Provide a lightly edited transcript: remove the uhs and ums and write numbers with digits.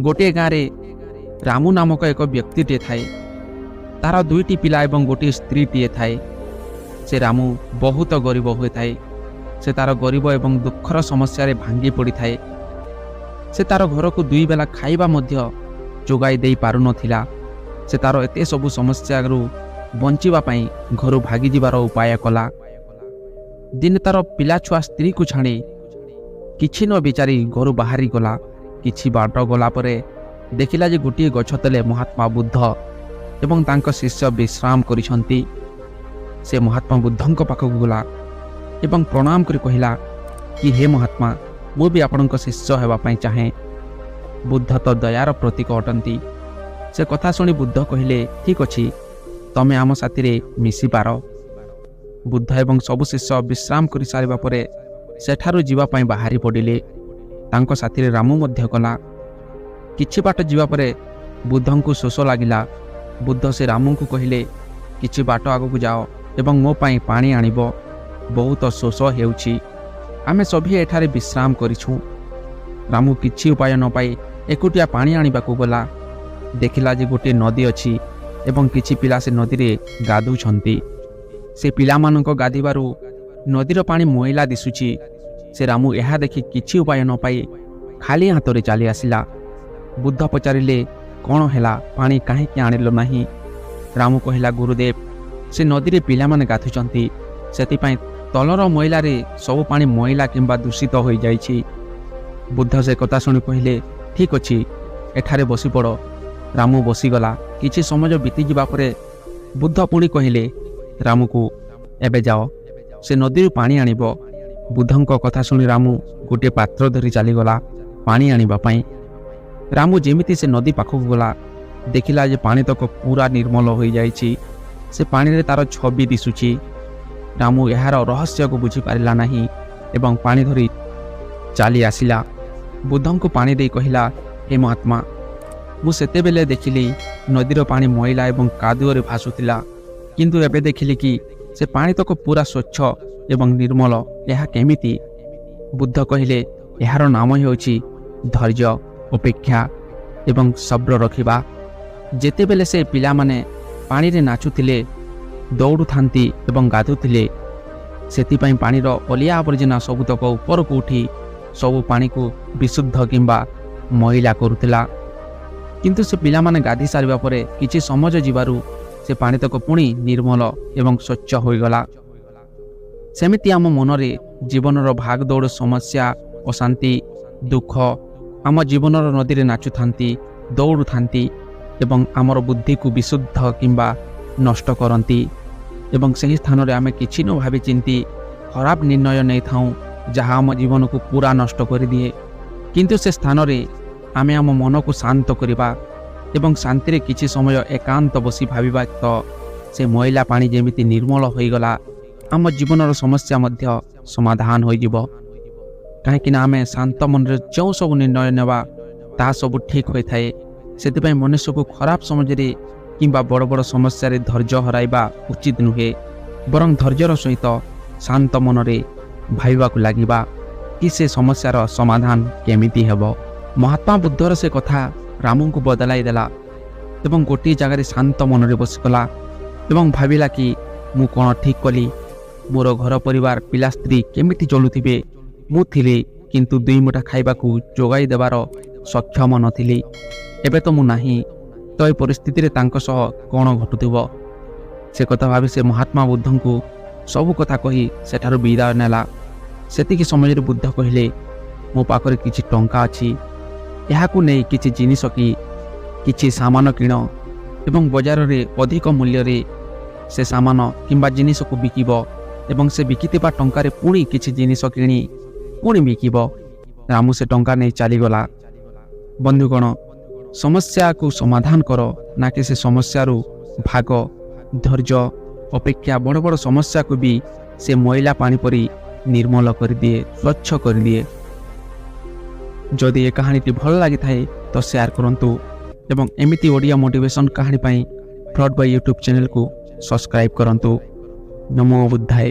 ଗୋଟିଏ ଗାଁରେ ରାମୁ ନାମକ ଏକ ବ୍ୟକ୍ତିଟିଏ ଥାଏ। ତାର ଦୁଇଟି ପିଲା ଏବଂ ଗୋଟିଏ ସ୍ତ୍ରୀଟିଏ ଥାଏ। ସେ ରାମୁ ବହୁତ ଗରିବ ହୋଇଥାଏ। ସେ ତାର ଗରିବ ଏବଂ ଦୁଃଖର ସମସ୍ୟାରେ ଭାଙ୍ଗି ପଡ଼ିଥାଏ। ସେ ତାର ଘରକୁ ଦୁଇ ବେଲା ଖାଇବା ମଧ୍ୟ ଯୋଗାଇ ଦେଇ ପାରୁନଥିଲା। ସେ ତାର ଏତେ ସବୁ ସମସ୍ୟାରୁ ବଞ୍ଚିବା ପାଇଁ ଘରୁ ଭାଗିଯିବାର ଉପାୟ କଲା। ଦିନେ ତାର ପିଲାଛୁଆ ସ୍ତ୍ରୀକୁ ଛାଡ଼ି କିଛି ନ ବିଚାରି ଘରୁ ବାହାରି ଗଲା। କିଛି ବାଟ ଗଲା ପରେ ଦେଖିଲା ଯେ ଗୋଟିଏ ଗଛ ତଳେ ମହାତ୍ମା ବୁଦ୍ଧ ଏବଂ ତାଙ୍କ ଶିଷ୍ୟ ବିଶ୍ରାମ କରିଛନ୍ତି। ସେ ମହାତ୍ମା ବୁଦ୍ଧଙ୍କ ପାଖକୁ ଗଲା ଏବଂ ପ୍ରଣାମ କରି କହିଲା କି, ହେ ମହାତ୍ମା, ମୁଁ ବି ଆପଣଙ୍କ ଶିଷ୍ୟ ହେବା ପାଇଁ ଚାହେଁ। ବୁଦ୍ଧ ତ ଦୟାର ପ୍ରତୀକ ଅଟନ୍ତି। ସେ କଥା ଶୁଣି ବୁଦ୍ଧ କହିଲେ, ଠିକ୍ ଅଛି, ତମେ ଆମ ସାଥିରେ ମିଶିପାର। ବୁଦ୍ଧ ଏବଂ ସବୁ ଶିଷ୍ୟ ବିଶ୍ରାମ କରିସାରିବା ପରେ ସେଠାରୁ ଯିବା ପାଇଁ ବାହାରି ପଡ଼ିଲେ। ତାଙ୍କ ସାଥିରେ ରାମୁ ମଧ୍ୟ ଗଲା। କିଛି ବାଟ ଯିବା ପରେ ବୁଦ୍ଧଙ୍କୁ ଶୋଷ ଲାଗିଲା। ବୁଦ୍ଧ ସେ ରାମୁଙ୍କୁ କହିଲେ, କିଛି ବାଟ ଆଗକୁ ଯାଅ ଏବଂ ମୋ ପାଇଁ ପାଣି ଆଣିବ, ବହୁତ ଶୋଷ ହେଉଛି। ଆମେ ସଭିଏଁ ଏଠାରେ ବିଶ୍ରାମ କରିଛୁ। ରାମୁ କିଛି ଉପାୟ ନ ପାଇ ଏକୁଟିଆ ପାଣି ଆଣିବାକୁ ଗଲା। ଦେଖିଲା ଯେ ଗୋଟିଏ ନଦୀ ଅଛି ଏବଂ କିଛି ପିଲା ସେ ନଦୀରେ ଗାଧୁଛନ୍ତି। ସେ ପିଲାମାନଙ୍କ ଗାଧିବାରୁ ନଦୀର ପାଣି ମଇଳା ଦିଶୁଛି। ସେ ରାମୁ ଏହା ଦେଖି କିଛି ଉପାୟ ନ ପାଇ ଖାଲି ହାତରେ ଚାଲି ଆସିଲା। ବୁଦ୍ଧ ପଚାରିଲେ, କ'ଣ ହେଲା, ପାଣି କାହିଁକି ଆଣିଲ ନାହିଁ? ରାମୁ କହିଲା, ଗୁରୁଦେବ, ସେ ନଦୀରେ ପିଲାମାନେ ଗାଧୁଛନ୍ତି, ସେଥିପାଇଁ ତଳର ମଇଳାରେ ସବୁ ପାଣି ମଇଳା କିମ୍ବା ଦୂଷିତ ହୋଇଯାଇଛି। ବୁଦ୍ଧ ସେ କଥା ଶୁଣି କହିଲେ, ଠିକ୍ ଅଛି, ଏଠାରେ ବସିପଡ଼। ରାମୁ ବସିଗଲା। କିଛି ସମୟ ବିତିଯିବା ପରେ ବୁଦ୍ଧ ପୁଣି କହିଲେ ରାମୁକୁ, ଏବେ ଯାଅ, ସେ ନଦୀରୁ ପାଣି ଆଣିବ। ବୁଦ୍ଧଙ୍କ କଥା ଶୁଣି ରାମୁ ଗୋଟିଏ ପାତ୍ର ଧରି ଚାଲିଗଲା ପାଣି ଆଣିବା ପାଇଁ। ରାମୁ ଯେମିତି ସେ ନଦୀ ପାଖକୁ ଗଲା, ଦେଖିଲା ଯେ ପାଣିତକ ପୁରା ନିର୍ମଳ ହୋଇଯାଇଛି। ସେ ପାଣିରେ ତାର ଛବି ଦିଶୁଛି। ରାମୁ ଏହାର ରହସ୍ୟକୁ ବୁଝିପାରିଲା ନାହିଁ ଏବଂ ପାଣି ଧରି ଚାଲି ଆସିଲା। ବୁଦ୍ଧଙ୍କୁ ପାଣି ଦେଇ କହିଲା, ହେ ମହାତ୍ମା, ମୁଁ ସେତେବେଳେ ଦେଖିଲି ନଦୀର ପାଣି ମଇଳା ଏବଂ କାଦୁଅରେ ଭାସୁଥିଲା, କିନ୍ତୁ ଏବେ ଦେଖିଲି କି ସେ ପାଣିତକ ପୁରା ସ୍ୱଚ୍ଛ ଏବଂ ନିର୍ମଳ। ଏହା କେମିତି? ବୁଦ୍ଧ କହିଲେ, ଏହାର ନାମ ହେଉଛି ଧୈର୍ଯ୍ୟ, ଅପେକ୍ଷା ଏବଂ ସବ୍ର ରଖିବା। ଯେତେବେଳେ ସେ ପିଲାମାନେ ପାଣିରେ ନାଚୁଥିଲେ, ଦୌଡ଼ୁଥାନ୍ତି ଏବଂ ଗାଧୁଥିଲେ, ସେଥିପାଇଁ ପାଣିର ଅଳିଆ ଆବର୍ଜନା ସବୁତକ ଉପରକୁ ଉଠି ସବୁ ପାଣିକୁ ବିଶୁଦ୍ଧ କିମ୍ବା ମଇଳା କରୁଥିଲା। କିନ୍ତୁ ସେ ପିଲାମାନେ ଗାଧି ସାରିବା ପରେ କିଛି ସମୟ ଯିବାରୁ ସେ ପାଣିତକ ପୁଣି ନିର୍ମଳ ଏବଂ ସ୍ୱଚ୍ଛ ହୋଇଗଲା। ସେମିତି ଆମ ମନରେ ଜୀବନର ଭାଗଦୌଡ଼, ସମସ୍ୟା, ଅଶାନ୍ତି, ଦୁଃଖ ଆମ ଜୀବନର ନଦୀରେ ନାଚୁଥାନ୍ତି, ଦୌଡ଼ୁଥାନ୍ତି ଏବଂ ଆମର ବୁଦ୍ଧିକୁ ବିଶୁଦ୍ଧ କିମ୍ବା ନଷ୍ଟ କରନ୍ତି ଏବଂ ସେହି ସ୍ଥାନରେ ଆମେ କିଛି ନ ଭାବି ଚିନ୍ତି ଖରାପ ନିର୍ଣ୍ଣୟ ନେଇଥାଉଁ, ଯାହା ଆମ ଜୀବନକୁ ପୁରା ନଷ୍ଟ କରିଦିଏ। କିନ୍ତୁ ସେ ସ୍ଥାନରେ ଆମେ ଆମ ମନକୁ ଶାନ୍ତ କରିବା ଏବଂ ଶାନ୍ତିରେ କିଛି ସମୟ ଏକାନ୍ତ ବସି ଭାବିବା ତ ସେ ମଇଳା ପାଣି ଯେମିତି ନିର୍ମଳ ହୋଇଗଲା, ଆମ ଜୀବନର ସମସ୍ୟା ମଧ୍ୟ ସମାଧାନ ହୋଇଯିବ। କାହିଁକିନା ଆମେ ଶାନ୍ତ ମନରେ ଯେଉଁ ସବୁ ନିର୍ଣ୍ଣୟ ନେବା, ତାହା ସବୁ ଠିକ୍ ହୋଇଥାଏ। ସେଥିପାଇଁ ମନୁଷ୍ୟକୁ ଖରାପ ସମାଜରେ କିମ୍ବା ବଡ଼ ବଡ଼ ସମସ୍ୟାରେ ଧୈର୍ଯ୍ୟ ହରାଇବା ଉଚିତ ନୁହେଁ, ବରଂ ଧୈର୍ଯ୍ୟର ସହିତ ଶାନ୍ତ ମନରେ ଭାବିବାକୁ ଲାଗିବା କି ସେ ସମସ୍ୟାର ସମାଧାନ କେମିତି ହେବ। ମହାତ୍ମା ବୁଦ୍ଧର ସେ କଥା ରାମୁଙ୍କୁ ବଦଳାଇ ଦେଲା ଏବଂ ଗୋଟିଏ ଜାଗାରେ ଶାନ୍ତ ମନରେ ବସିଗଲା ଏବଂ ଭାବିଲା କି ମୁଁ କ'ଣ ଠିକ୍ କଲି? ମୋର ଘର ପରିବାର, ପିଲା, ସ୍ତ୍ରୀ କେମିତି ଚଳୁଥିବେ? ମୁଁ ଥିଲି, କିନ୍ତୁ ଦୁଇ ମୁଠା ଖାଇବାକୁ ଯୋଗାଇ ଦେବାର ସକ୍ଷମ ନଥିଲି। ଏବେ ତ ମୁଁ ନାହିଁ, ତ ଏ ପରିସ୍ଥିତିରେ ତାଙ୍କ ସହ କ'ଣ ଘଟୁଥିବ? ସେ କଥା ଭାବି ସେ ମହାତ୍ମା ବୁଦ୍ଧଙ୍କୁ ସବୁ କଥା କହି ସେଠାରୁ ବିଦାୟ ନେଲା। ସେତିକି ସମୟରେ ବୁଦ୍ଧ କହିଲେ, ମୋ ପାଖରେ କିଛି ଟଙ୍କା ଅଛି, ଏହାକୁ ନେଇ କିଛି ଜିନିଷ କି କିଛି ସାମାନ କିଣ ଏବଂ ବଜାରରେ ଅଧିକ ମୂଲ୍ୟରେ ସେ ସାମାନ କିମ୍ବା ଜିନିଷକୁ ବିକିବ ଏବଂ ସେ ବିକିଥିବା ଟଙ୍କାରେ ପୁଣି କିଛି ଜିନିଷ କିଣି ପୁଣି ବିକିବ। ରାମୁ ସେ ଟଙ୍କା ନେଇ ଚାଲିଗଲା। ବନ୍ଧୁଗଣ, ସମସ୍ୟାକୁ ସମାଧାନ କର, ନା କି ସେ ସମସ୍ୟାରୁ ଭାଗ। ଧୈର୍ଯ୍ୟ, ଅପେକ୍ଷା ବଡ଼ ବଡ଼ ସମସ୍ୟାକୁ ବି ସେ ମଇଳା ପାଣି ପରି ନିର୍ମଳ କରିଦିଏ, ସ୍ୱଚ୍ଛ କରିଦିଏ। ଯଦି ଏ କାହାଣୀଟି ଭଲ ଲାଗିଥାଏ ତ ସେୟାର କରନ୍ତୁ ଏବଂ ଏମିତି ଓଡ଼ିଆ ମୋଟିଭେସନ୍ କାହାଣୀ ପାଇଁ ଫ୍ରଡ୍ ବାଇ ୟୁଟ୍ୟୁବ୍ ଚ୍ୟାନେଲକୁ ସବସ୍କ୍ରାଇବ୍ କରନ୍ତୁ। ନମୋ ବୁଦ୍ଧାୟ।